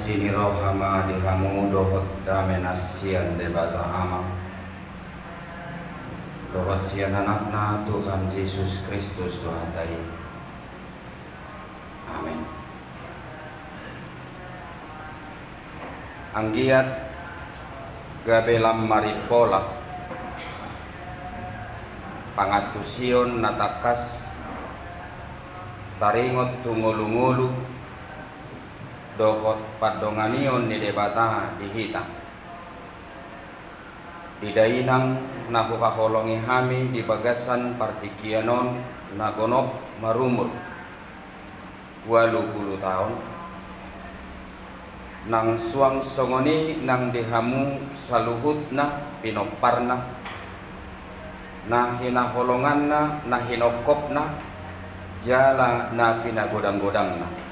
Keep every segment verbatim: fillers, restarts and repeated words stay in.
Asi ni roha ma di hamu dohot dame na sian Debata Ama dohot sian Anakna Tuhan Jesus Kristus Tuhanta i. Amen. Anggiat gabe lam marimpola pangantusion na tangkas taringot tu ngolungolu dohot pandonganion ni Debata di hita. Ida inang na huhaholongi hami di bagasan partingkian on na gonop marumur ualu pulu taon, nang suang songon i nang di hamu saluhutna pinomparna, na hinaholonganna, na hinongkopna, jala na pinagodanggodangna.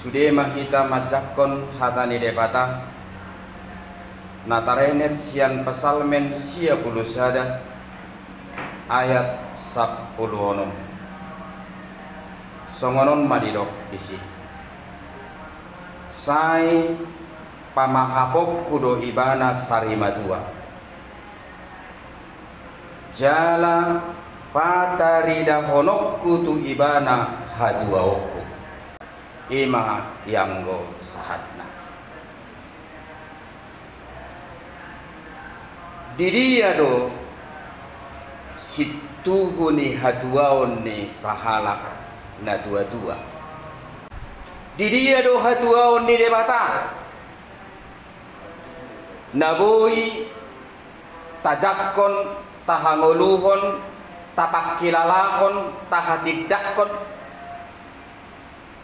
Sude ma hita manjangkon hata ni Debata na tarenet sian Psalmen sia pulu sada ayat sampulu onom. Songon on ma didok disi: Sai pamahaponku do ibana sarimatua, jala pataridahononku tu ibana hatuaonku. I ma ianggo sahatna. Di dia do sintuhu ni hatuaon ni sahalak natuatua? Di dia do hatuaon ni Debata na boi tajangkon, tahangoluhon, tapangkilalahon, tahatindanghon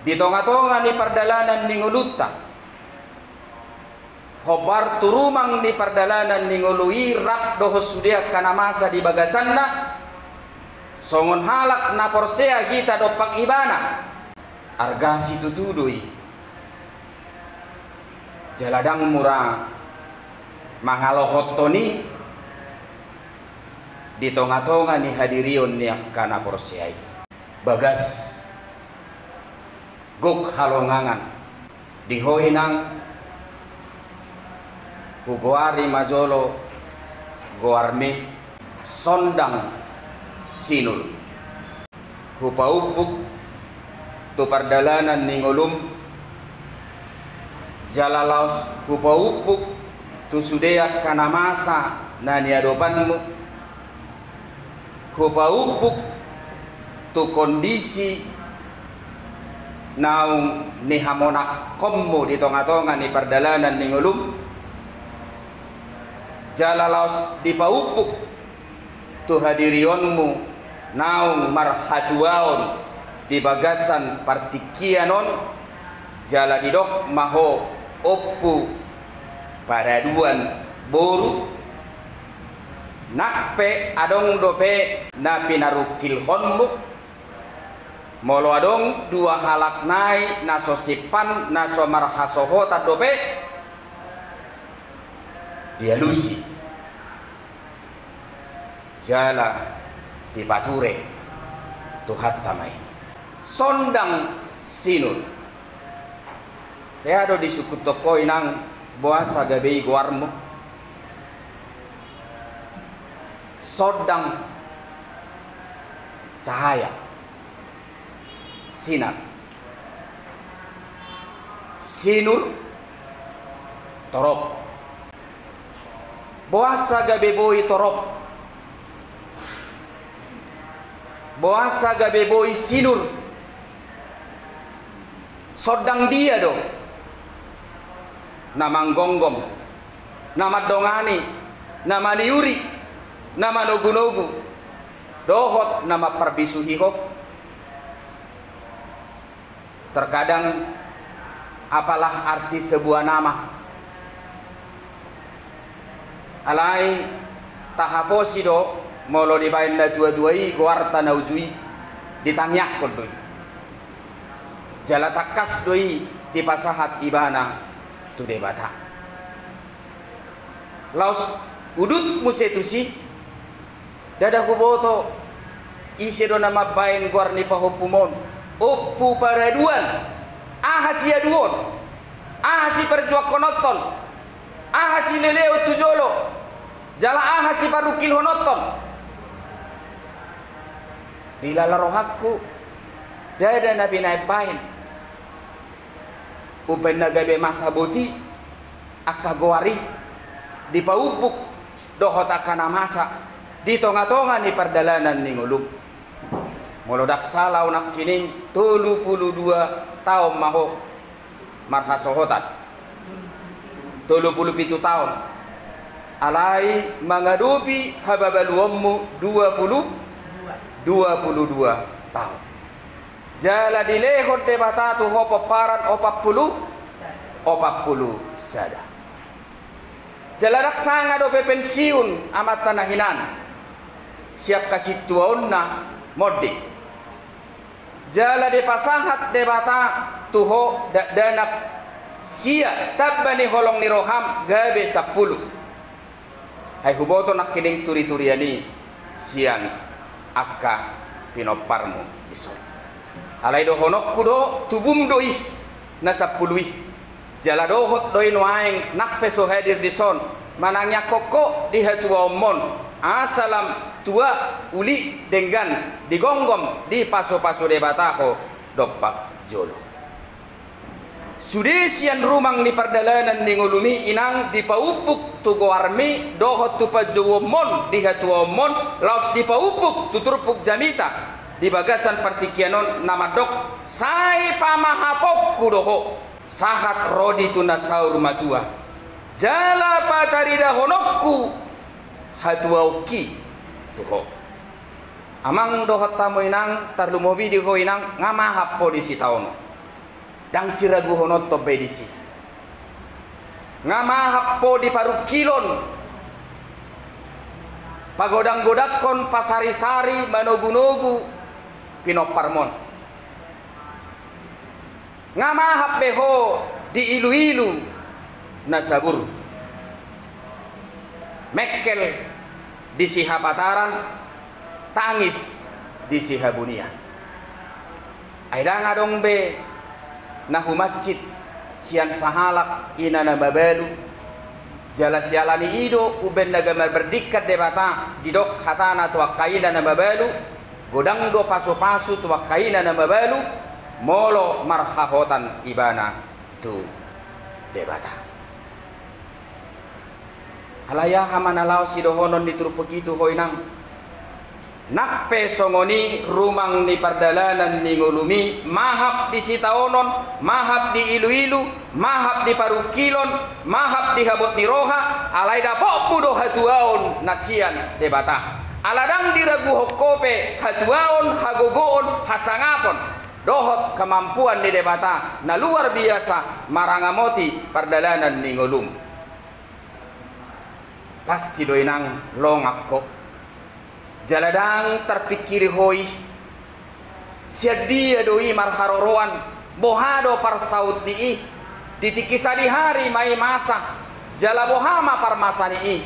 di tongatonga ni pardalanan ni ngolunta? Hombar tu rumang ni pardalanan ni ngolu i rap dohot sude angka na masa di bagasanna, songon halak na porsea hita dompak ibana. Arga situtu do i. Jala ndang mura mangalohothon i di tongatonga ni hadirion ni angka na porsea i. Bagas, gok halongangan di ho inang, hugoari ma jolo goarmi Sondang Sinur. Hupaumbuk tu pardalanan ni ngolum, jala laos hupaumbuk tu sude angka na masa na niadopanmu. Hupaumbuk tu kondisi naung nihamonangkonmu di tongatonga ni pardalanan ni ngolum, jala laos dipaumbuk tu hadirionmu naung marhatuaon di bagasan partingkian on, jala didok ma ho ompu paraduan boru, nang pe adong dope na pinarungkilhonmu, molo adong dua halak nai na so simpan, na so marhasohotan dope, dialusi jala dipature Tuhanta ma i. Sondang Sinur. Hea do disungkunhon ho inang, boasa gabe i goarmu? Sondang cahaya, sinar. Sinur torop. Boasa gabe boi torop? Boasa gabe boi sinur? Sondang dia do na manggomgom, na mandongani, na maniuri, na manogunogu, dohot na mamparbisuhi ho? Terkadang, apalah arti sebuah nama? Alai tahaposi do molo dibaen natuatua i goarta na uju i, ditangiangkon do i. Jala tangkas do i dipasahat ibana tu Debata. Laos udut muse tusi, ndada huboto ise do na mambaen goar ni pahompum on, Ompu Paraduan. Aha siaduon, aha siparjuangkononton, aha sileleon tu jolo, jala aha siparungkilhononton. Dilala rohangku, ndada na binaen-baen. Umbaen na gabe masa boti angka goar i, dipaumbuk dohot angka na masa di tonga-tonga ni pardalanan ni ngolum. Molo ndang sala au nangkining, tolu pulu dua taon ma ho marhasohotan. Tolu pulu pitu taon. Alai mangadopi hababaluonmu dua pulu, dua pulu dua taon. Jala dilehon Debata tu ho pomparan opat pulu, opat pulu sada. Jala ndang sanga dope pensiun amanta na hinan sian hasintuaonna monding. Jala dipasahat Debata tu ho dakdanak sia tamba ni holong ni roham gabe sampulu. Ai huboto nangkining turi-turian i sian angka pinomparmu dison. Alai dohononku do, tubum do i na sampulu i. Jala dohot do i nuaeng nang pe so hadir dison manangiangkon ho di hatuaonmon, asa lam tua, uli, denggan, digomgom, dipasupasu Debata ho dompak jolo. Sude sian rumang ni pardalanan ni ngolumi, inang, dipaumbuk tu goarmi dohot tu panjouonmon di hatuaonmon, laos dipaumbuk tu turpuk jamita di bagasan partingkian on na mandok, sai pamahaponku do ho sahat ro di tu na saur matua, jala pataridahononku hatuaonki tu ho. Amang dohot hamu inang, tarlumobi di ho inang, nga mahap ho di sitaonon. Ndang siraguhononton be disi. Nga mahap ho di parungkilon, pagodang-godangkon, pasari-sari, manogu-nogu pinomparmon. Nga mahap be ho di ilu-ilu na sabur. Mengkel di sihapataran, tangis di sihabunian. Ai ndang adong be na humansit sian sahalak ina na mabalu. Jala siala ni i do umbaen na gabe mardingkan Debata, didok hatana tu angka ina na mabalu, godang do pasupasu tu angka ina na mabalu molo marhahotan ibana tu Debata. Alai aha ma na laho sidohonon ni turpuk i tu ho inang? Nang pe songon i rumang ni pardalanan ni ngolumi, mahap di sitaonon, mahap di ilu-ilu, mahap di parungkilon, mahap di habot ni roha, alai dapotmu do hatuaon na sian Debata. Ala ndang diraguhon ho pe hatuaon, hagogoon, hasangapon dohot kemampuan ni Debata na luar biasa marangamoti pardalanan ni ngolum. Pasti do inang longang ho. Jala ndang tarpingkiri ho i. Sian dia do i marharoroan, boha do parsaut ni i? Di tingki sadihari ma i masa, jala boha ma parmasa ni i?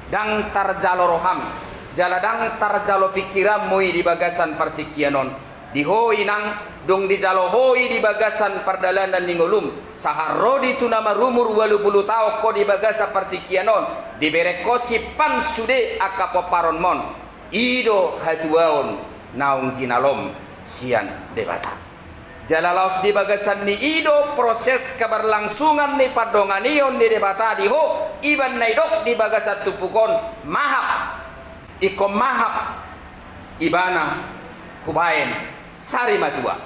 Ndang tarjalo roham, jala ndang tarjalo pingkiranmu i di bagasan partingkian on. Di ho inang, dung dijalo ho i di bagasan pardalanan ni ngolum, sahat ro di tu na marumur ualu pulu taon ho di bagasan partingkian on, dibereng ho simpan sude angka pomparonmon. I do hatuaon naung jinalom sian Debata. Jala laos di bagasan ni i do proses keberlangsungan ni pandonganion ni Debata di ho, i ma na didok di bagasan turpuk on, mahap. Ingkon mahap ibana hubaen sari matua.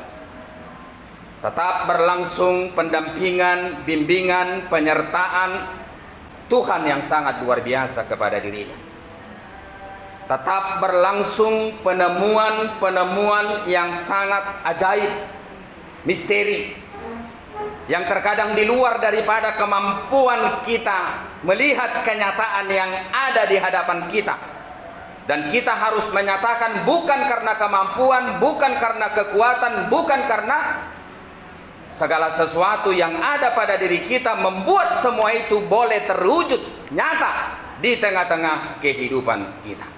Tetap berlangsung pendampingan, bimbingan, penyertaan Tuhan yang sangat luar biasa kepada dirinya. Tetap berlangsung penemuan-penemuan yang sangat ajaib, misteri, yang terkadang di luar daripada kemampuan kita melihat kenyataan yang ada di hadapan kita. Dan kita harus menyatakan bukan karena kemampuan, bukan karena kekuatan, bukan karena segala sesuatu yang ada pada diri kita membuat semua itu boleh terwujud nyata di tengah-tengah kehidupan kita.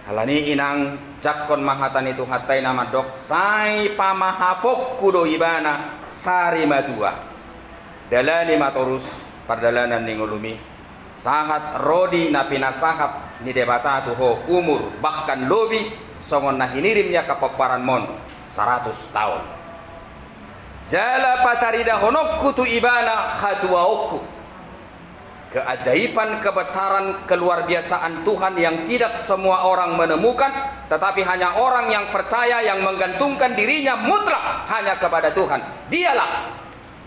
Alani i inang, jangkon ma hata ni Tuhanta i na mandok, sai pamahapongku do ibana sari matua. Dalani ma torus pardalanan ni ngolumi, sahat ro di na pinasahat ni Debata tu ho umur, bahkan lobi songon na hinirim ni angka pomparanmon, saratus taon. Jala pataridahononku tu ibana hatuaonku. Keajaiban, kebesaran, keluar biasaan Tuhan yang tidak semua orang menemukan, tetapi hanya orang yang percaya, yang menggantungkan dirinya mutlak hanya kepada Tuhan. Dialah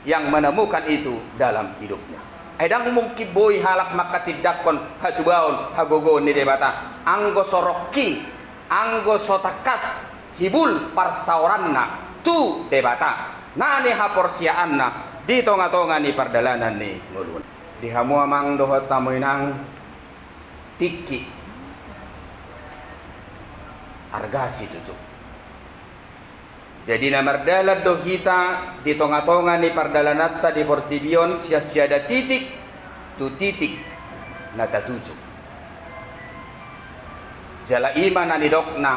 yang menemukan itu dalam hidupnya. Ai ndang mungkin boi halak mangkatindangkon hatuaon, hagogoon ni Debata anggo so rongking, anggo so tangkas hibul parsaoranna tu Debata, na nihaporseaanna di tongatonga ni pardalanan ni ngoluna. Di hamu amang dohot hamu inang, tingki arga situtu. Jadi na mardalan do hita di tongatonga ni pardalananta di portibi on sian siada titik tu titik na tatuju. Jala i ma na nidokna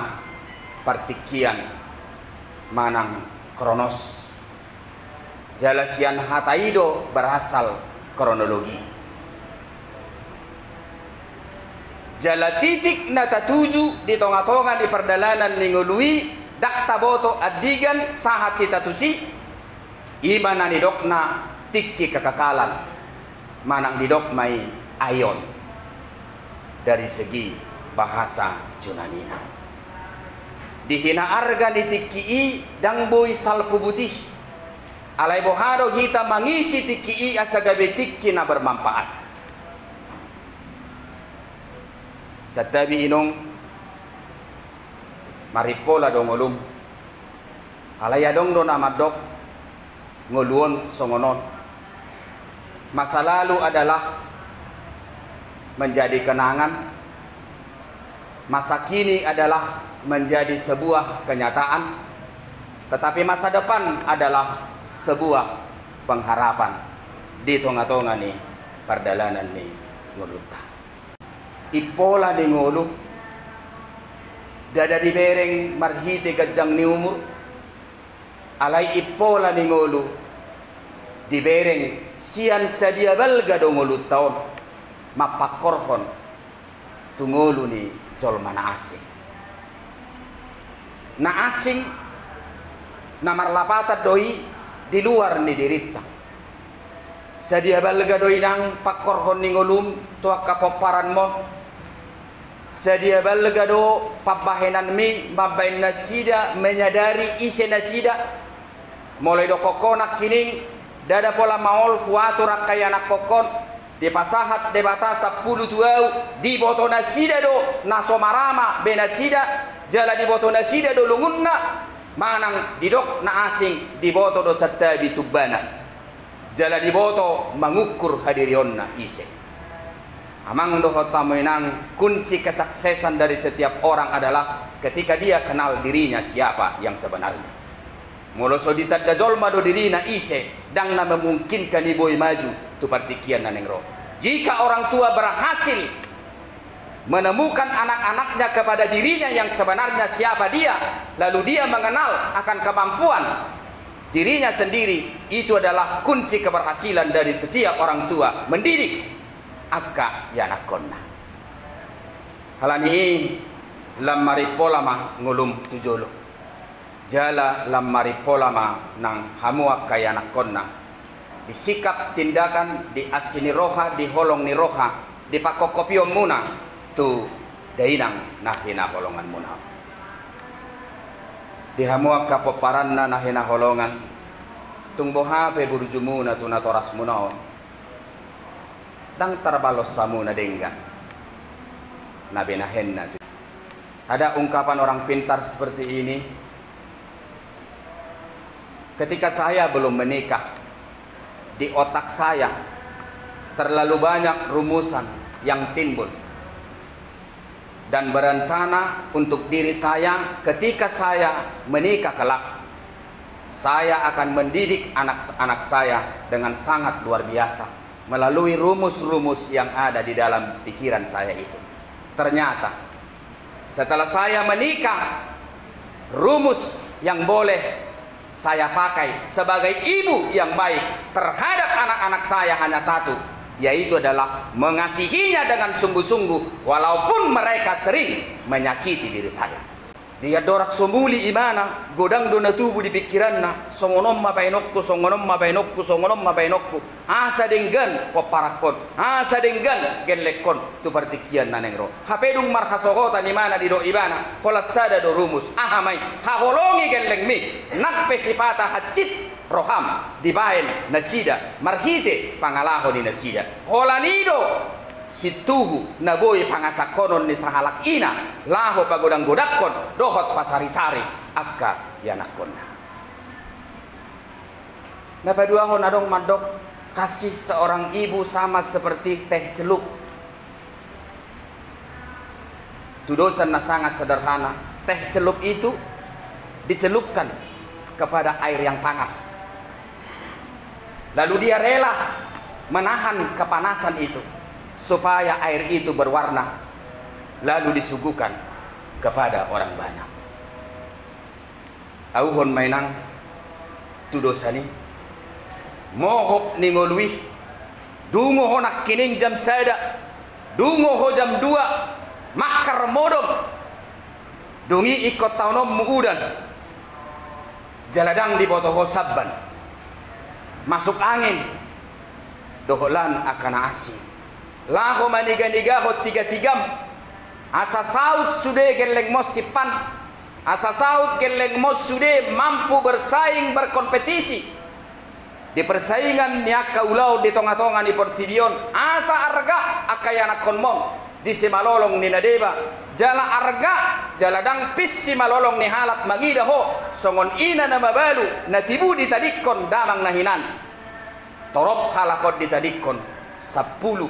partingkian manang kronos. Jala sian hata i do berasal kronologi. Jala titik na tatuju di tongatonga ni pardalanan ni ngolu i, ndang taboto andigan sahat hita tusi, i ma na nidokna tingki kekekalan, manang didok ma i aion dari segi bahasa Junanina. Di hinaarga ni tingki i ndang boi salpu buti. Alai boha do hita mangisi tingki i asa gabe tingki na bermanfaat? Santabi inong, marimpola do ngolum. Alai adong do na mandok, ngolu on songon on. Masa lalu adalah menjadi kenangan, masa kini adalah menjadi sebuah kenyataan, tetapi masa depan adalah sebuah pengharapan di tongatonga ni pardalanan ni ngolunta. Impola ni ngolu ndada dibereng marhite ganjang ni umur, alai impola ni ngolu dibereng sian sadia balga do ngolunta on mampangkorhon tu ngolu ni jolma na asing. Na asing, na marlapatan do i di luar ni dirinta. Sadia balga do inang pangkorhon ni ngolum tu angka pomparanmon? Sadia balga do pambahenanmi mambahen nasida, menyadari ise nasida? Molo idokkon ho nangkining, ndada pola maol huatur angka ianakhon on, dipasahat Debata sampulu tu ahu, diboto nasida do na so marama be nasida, jala diboto nasida do lungunna, manang didok na asing, diboto do santabi tumbana. Jala diboto mangukur hadirionna ise. Amang dohot hamu inang, kunci kesuksesan dari setiap orang adalah ketika dia kenal dirinya siapa yang sebenarnya. Molo so ditanda jolma do dirina ise, ndang na memungkinkan i boi maju tu partingkian na naeng ro. Jika orang tua berhasil menemukan anak-anaknya kepada dirinya yang sebenarnya siapa dia, lalu dia mengenal akan kemampuan dirinya sendiri, itu adalah kunci keberhasilan dari setiap orang tua mendidik angka ianakhonna. Alani i, lam marimpola ma ngolum tu jolo. Jala lam marimpola ma nang hamu angka ianakhonna, di sikap tindakan, di asi ni roha, di holong ni roha, di pangkophopionmuna tu dainang na hinaholonganmuna. Di hamu angka pomparanna na hinaholongan, tung boha pe burjumuna tu natorasmuna on, ndang tarbalos hamu na denggan na binahenna tu. Ada ungkapan orang pintar seperti ini, ketika saya belum menikah, di otak saya terlalu banyak rumusan yang timbul dan berencana untuk diri saya, ketika saya menikah kelak, saya akan mendidik anak-anak saya dengan sangat luar biasa melalui rumus-rumus yang ada di dalam pikiran saya itu. Ternyata, Setelah saya menikah, rumus yang boleh saya pakai sebagai ibu yang baik terhadap anak-anak saya hanya satu, yaitu adalah mengasihinya dengan sungguh-sungguh walaupun mereka sering menyakiti diri saya. Jadi andorang so muli ibana, godang do na tubu di pikiranna, songon on ma baenonku, songon on ma baenonku, songon on ma baenonku. Asa denggan pomparanhon, asa denggan gellengkon tu partingkian na naeng ro. Hape dung marhasohotan ibana, didok ibana, holan sada do rumus, aha ma i? Haholongi gellengmi, nang pe sipata hansit roham dibaen nasida marhite pangalaho ni nasida. Holan i do sintuhu na boi pangasanghonon ni sahalak ina laho pagodang-godangkon dohot pasarisari angka ianakhonna. Na paduahon, adong mandok, kasih seorang ibu sama seperti teh celup. Tudosan na sangat sederhana, teh celup itu dicelupkan kepada air yang panas. Lalu dia rela menahan kepanasan itu supaya air itu berwarna, lalu disuguhkan kepada orang banyak. Auhon ma inang tudosan i. Mohop ni ngolu i, dungo ho nangkining jam sada, dungo ho jam dua, mangkar modom. Dung i ingkon taononmu udan, jala ndang diboto ho sabban, masuk angin, dohot lan angka na asing. Laho maniga-nigahon tiga-tigam, asa saut sude gellengmon simpan, asa saut gellengmon sude mampu bersaing, berkompetisi di persaingan ni angka ulaon di tonga-tonga ni portibi on, asa arga angka ianakhonmon di simalolong ni na deba, jala arga, jala ndang pin simalolong ni halak mangida ho songon ina na mabalu na tibu ditadingkon damang na hinan. Torop halak on ditadingkon sampulu.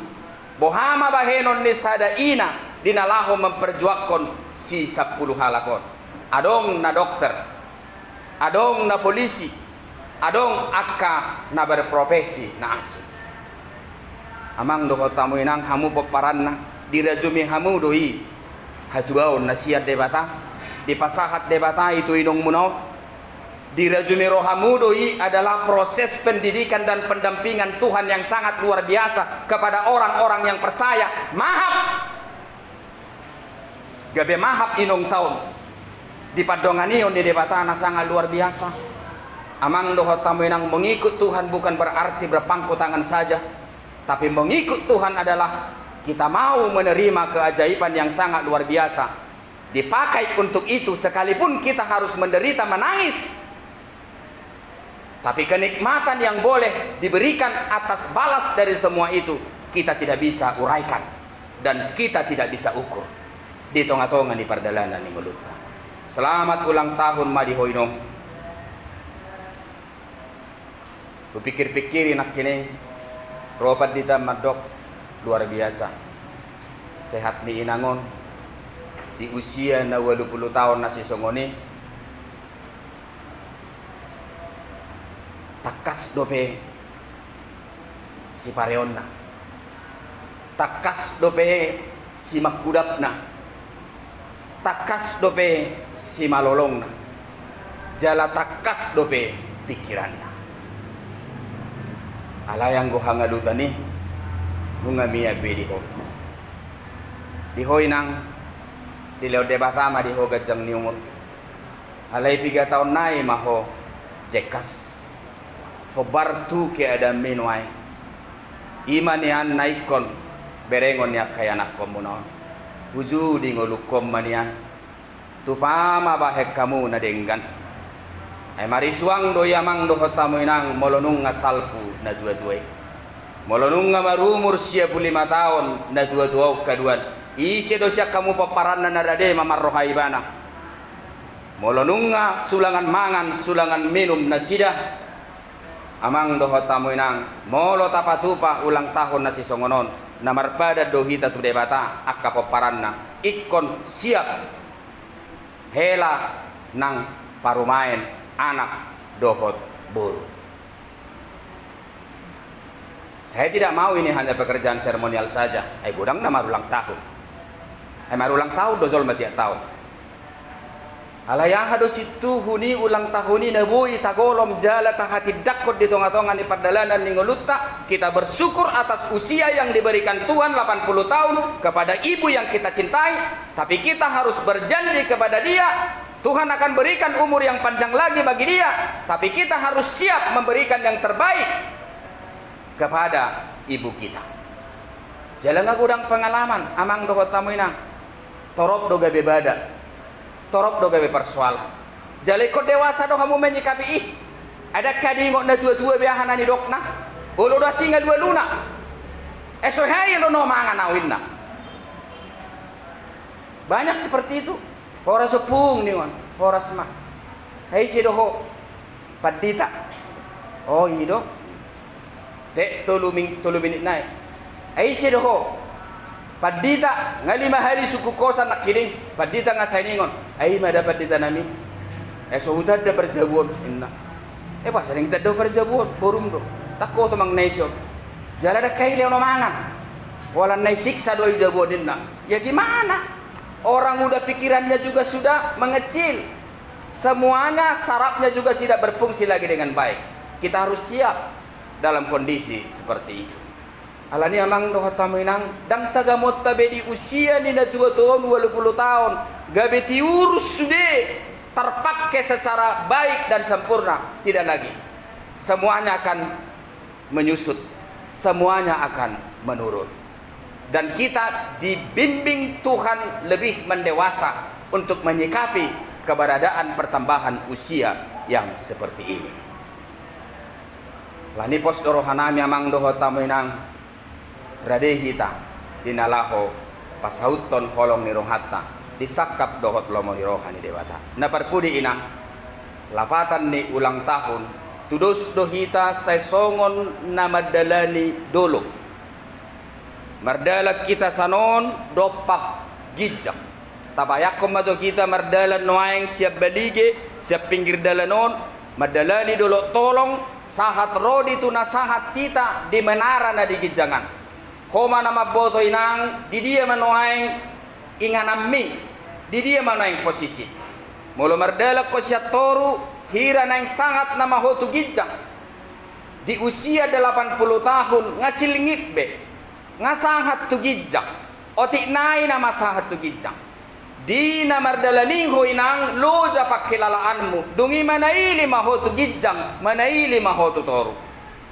Boha ma bahenon ni sada ina di na laho memperjuangkon si sampulu halak on? Adong na dokter, adong na polisi, adong angka na berprofesi na asing. Amang dohot hamu inang, hamu pomparanna, dirajumi hamu do i hatuaon na sian Debata, dipasahat Debata i tu inongmuna on. Dirajumi rohamu do i adalah proses pendidikan dan pendampingan Tuhan yang sangat luar biasa kepada orang-orang yang percaya. Mahap! Gabe mahap inongta on di pandonganion ni Debata na sangat luar biasa. Amang dohot hamu inang, mengikut Tuhan bukan berarti berpangku tangan saja, tapi mengikut Tuhan adalah kita mau menerima keajaiban yang sangat luar biasa. Dipakai untuk itu, sekalipun kita harus menderita, menangis. Tapi kenikmatan yang boleh diberikan atas balas dari semua itu, kita tidak bisa uraikan dan kita tidak bisa ukur di tonga-tonga ni pardalanan ni ngolunta. Selamat ulang tahun ma di ho inong. Hupikir-pikiri nangkining, ro pandita mandok, luar biasa sehat ni inang on di usia na ualu pulu taon na sisongon i. Tangkas dope sipareonna, tangkas dope simangkudapna, tangkas dope simalolongna, jala tangkas dope pingkiranna. Alai anggo hangalutan i nunga mian be di ho. Di ho inang, dilehon Debata ma di ho ganjang ni umur. Alai piga taon nai ma ho jengkas, hombar tu keadaanmi nuaeng. I ma nian na ingkon berengon ni angka ianakhonmuna on. Uju di ngolungkon ma nian, tupa ma bahen hamu na denggan. Ai marisuang do i amang dohot hamu inang, molo nunga salpu na tua-tua i. Molo nunga marumur sia pulu lima taon na tua-tua on haduan, ise do sian hamu pomparanna na rade mamarroha ibana? Molo nunga sulangan mangan, sulangan minum nasida, amang dohot hamu inang, molo tapatupa ulang tahun na sisongon on, na marpadan do hita tu Debata angka pomparanna, ingkon siap hela nang parumaen, anak dohot boru. Saya tidak mau ini hanya pekerjaan seremonial saja. Ai godang na marulang tahun. Ai marulang tahun do jolma tiap tahun. Alai aha do sintuhu ni ulang tahun i na boi tagolom jala tahatindangkon di tonga-tonga ni pardalanan ni ngolunta? Kita bersyukur atas usia yang diberikan Tuhan, delapan puluh tahun, kepada ibu yang kita cintai, tapi kita harus berjanji kepada Dia, Tuhan akan berikan umur yang panjang lagi bagi dia, tapi kita harus siap memberikan yang terbaik kepada ibu kita. Jala nga godang pengalaman, amang dohot hamu inang. Torop do gabe bada, torop do gabe persoalan. Jala ingkon dewasa do hamu menyikapi i. Ai ndang hea diingot na tua-tua be aha na nidokna. Olo do asing alu-aluna. Eh, so hea i olo na mangan au, inna. Banyak seperti itu. Horas ompung, ningon. Horas ma. Ai ise do ho? Pandita. O, i do. Tek tolu min-, tolu minit nai. Ai ise do ho? Pandita. Nga lima hali sungkun hosa nangkining. Pandita nga sai ningon. Ai ma da pandita nami. Eh, so hutanda parjabu on, inna. Eh, boasa dang hutanda parjabu on? Borum do. Ndang ho tomang na ise on. Jala ndang hea i olo na mangan. Holan na isiksa do i jabu on, inna. Ya gimana? Orang udah pikirannya juga sudah mengecil. Semuanya sarafnya juga tidak berfungsi lagi dengan baik. Kita harus siap dalam kondisi seperti itu. Alani i amang dohot hamu inang, dang tagamon ta be di usia ni na tua-tua on, walu pulu taon, gabe tiur sude, terpakai secara baik dan sempurna, tidak lagi. Semuanya akan menyusut, semuanya akan menurun. Dan kita dibimbing Tuhan lebih mendewasa untuk menyikapi keberadaan pertambahan usia yang seperti ini. Alani i pos do rohanami amang dohot hamu inang, rade hita di na laho pasauthon holong ni rohanta di sangkap dohot lomo ni roha ni Debata. Na parpudi inang, lapatan ni ulang tahun, tudos do hita sai songon na mandalani dolok. Mardalan hita sanon dompak ginjang. Tabayangkon ma jo hita mardalan nuaeng sian balige, sian pinggir dalan on, mandalani dolok tolong, sahat ro di tu na sahat hita di menara na di ginjang an. Ho ma na mamboto inang, di dia ma nuaeng ingananmi, di dia ma nuaeng posisi. Molo mardalan ho sian toru, hira naeng sahat nama ho tu ginjang. Di usia delapan puluh tahun, nga silngit be, nga sahat tu ginjang. Otik nai nama sahat tu ginjang. Di na mardalan i ho inang, loja panghilalaanmu. Dung i manaili ma ho tu ginjang, manaili ma ho tu toru.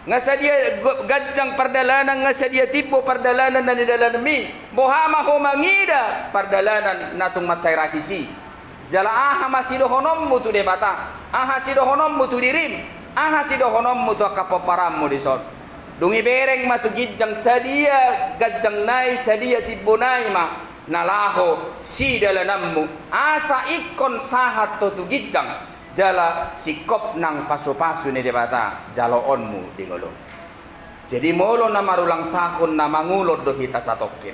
Nga sadia go-, ganjang pardalanan, nga sadia timbo pardalanan na nidalananmi. Boha ma ho mangida pardalanan na tung mansai rahis i? Jala aha ma sidohononmu tu Debata? Aha sidohononmu tu dirim? Aha sidohononmu tu angka pomparanmu dison? Dung i bereng ma tu ginjang, sadia ganjang nai, sadia timbo nai ma na laho sidalananmu, asa ingkon sahat ho tu ginjang, jala singkop nang pasupasu ni Debata jaloonmu di ngolu. Jadi molo na marulang tahun na mangulon do hita satongkin,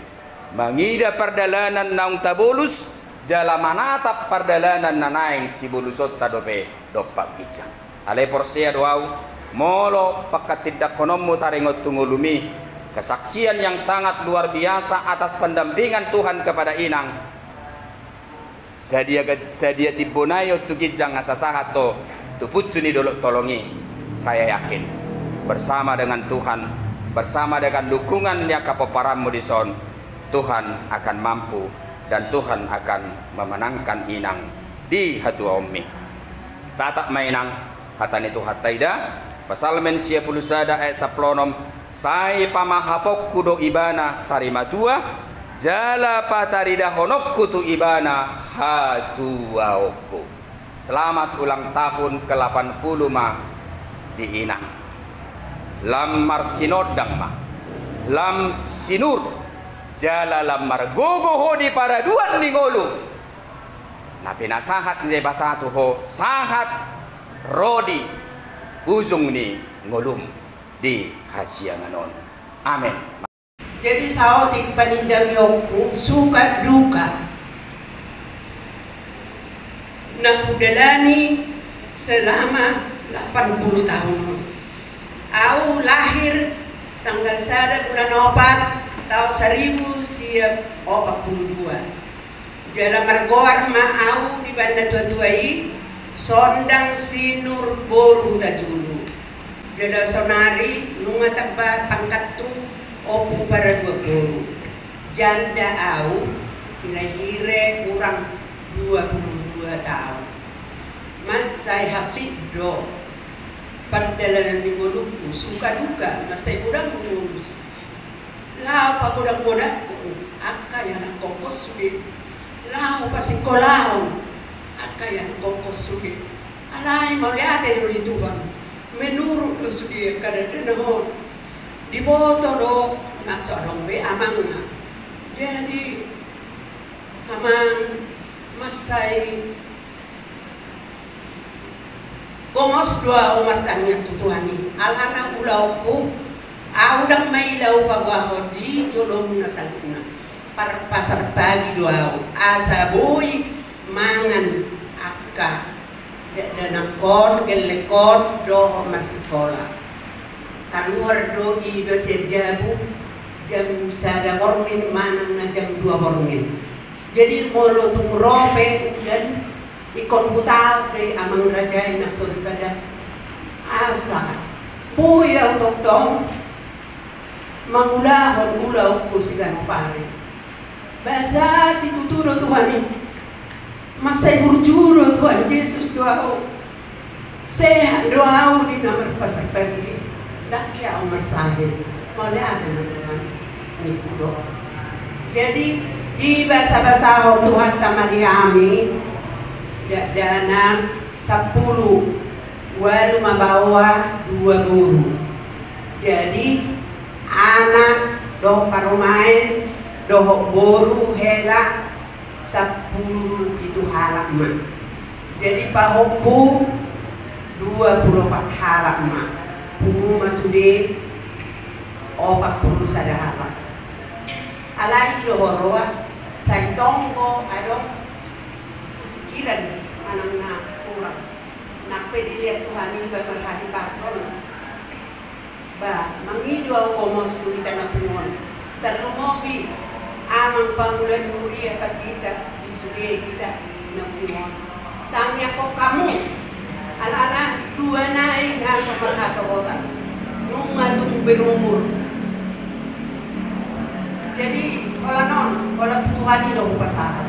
mangida pardalanan naung tabolus, jala manatap pardalanan na naeng sibolusonta dope dompak ginjang. Alai porsea do au, molo panghatindangkononmu taringot tu ngolumi kesaksian yang sangat luar biasa atas pendampingan Tuhan kepada inang, sadia ga-, sadia timbo nai on tu ginjang asa sahat ho tu punsu ni dolok tolong i, saya yakin bersama dengan Tuhan, bersama dengan dukungan ni angka pomparanmu dison, Tuhan akan mampu dan Tuhan akan memenangkan inang di hatuaonmi. Catat ma inang hata ni Tuhanta, ida, Psalmen sia pulu sada ayat sampulu onom, sai pamahapongku do ibana sarimatua, jala pataridahononku tu ibana hatuaonku. Selamat ulang tahun ke delapan puluh ma di inang. Lam marsinondang ma, lam sinur, jala lam margogo ho di paraduan ni ngolu. Na pinasahat ni Debata tu ho sahat ro di ujung ni ngolum di hasiangan on. Amen. Jadi saotik panindangionku suka duka na hudalani selama delapan puluh tahun on. Au lahir tanggal sada bulan opat taon saribu sia opat puluh dua. Jala margoar ma ahu dibahen na tua-tua i, Sondang Sinur boru Hutajulu. Jala sonari nunga tamba pangkathu, ompu paraduan boru. Janda ahu, hira-hira hurang dua pulu dua taon. Mansai hansit do pardalanan ni ngolungku, suka duka, mansai godang ngolu. Laho pagodang-godangkon angka ianakhonhon sude. Laho pasikkolahon angka ianakhonhon sude. Alai mauliate do di Tuhan, menurut do sude angka dandanon. Diboto do na so adong be amangna. Jadi amang, mansai gomos do ahu martangiang tu Tuhan i. Alana ulaonku, ahu ndang maila hupaboahon di jolom na saluhutna. Parpasar pagi do ahu, asa boi mangan angka dakdanakhon, gellekhon dohot marsikola. Kaluar do i do sian jabu jam sada borngin manang na jam dua borngin. Jadi molo tung ro pe udan, ingkon hutaon do i amang raja i na so dipadan. Asa boi ahu tongtong mangulahon ulaonku siganup ari. Basa situtu do Tuhan i. Mansai burju do Tuhan Jesus tu ahu. Sehat do ahu di na marpasar pagi. Ndang ke ahu marsahit. Mauliate ma Tuhan. Niku do. Jadi dibasabasahon Tuhanta ma di hami dakdanak sampulu ualu ma baoa, dua boru. Jadi anak dohot parumaen dohot boru hela sampulu pitu halak ma. Jadi pahompu dua pulu opat halak ma. Pungu ma sude opat pulu sada halak. Alai do ho roa, sai tonggo adong sipikiran manang na hurang. Nang pe dilehon Tuhan i ba marhahipason. Ba mangido ahu gomos tu hita na pungu on. Tarlumobi amang pangula ni huria pandita di sude hita na pungu on. Tangiangkon hamu. Alana dua nai na so marhasohotan. Nunga tung berumur. Jadi holan on, holan tu Tuhan i do hupasahat.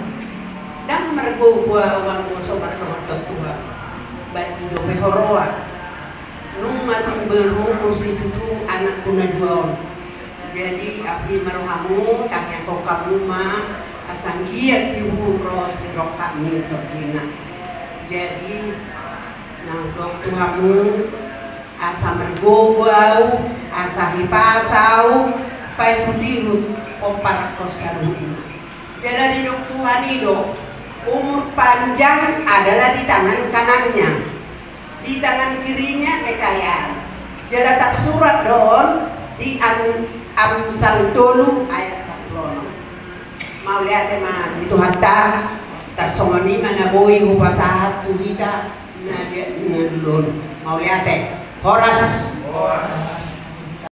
Ndang margogo ahu anggo so mardohot tu Tuhan. Ba i dope ho roa. Nunga tung berumur situtu anakku na dua on. Jadi asi ma rohamu, tangiangkon hamu ma, asa anggiat tibu ro sidongkapmi tongkin. Jadi na hudok tu hamu, asa margogo ahu, asa hipasa ahu paihut-ihut pomparanhon saluhutna. Jala didok Tuhan i do, umur panjang adalah di tangan kanannya, di tangan kirinya kekayaan. Jala tarsurat do on di Am-, Amsal tolu ayat sampulu onom. Mauliate ma di Tuhanta, tarsongon i ma na boi hupasahat tu hita na di, na dulu on. Mauliate. Horas.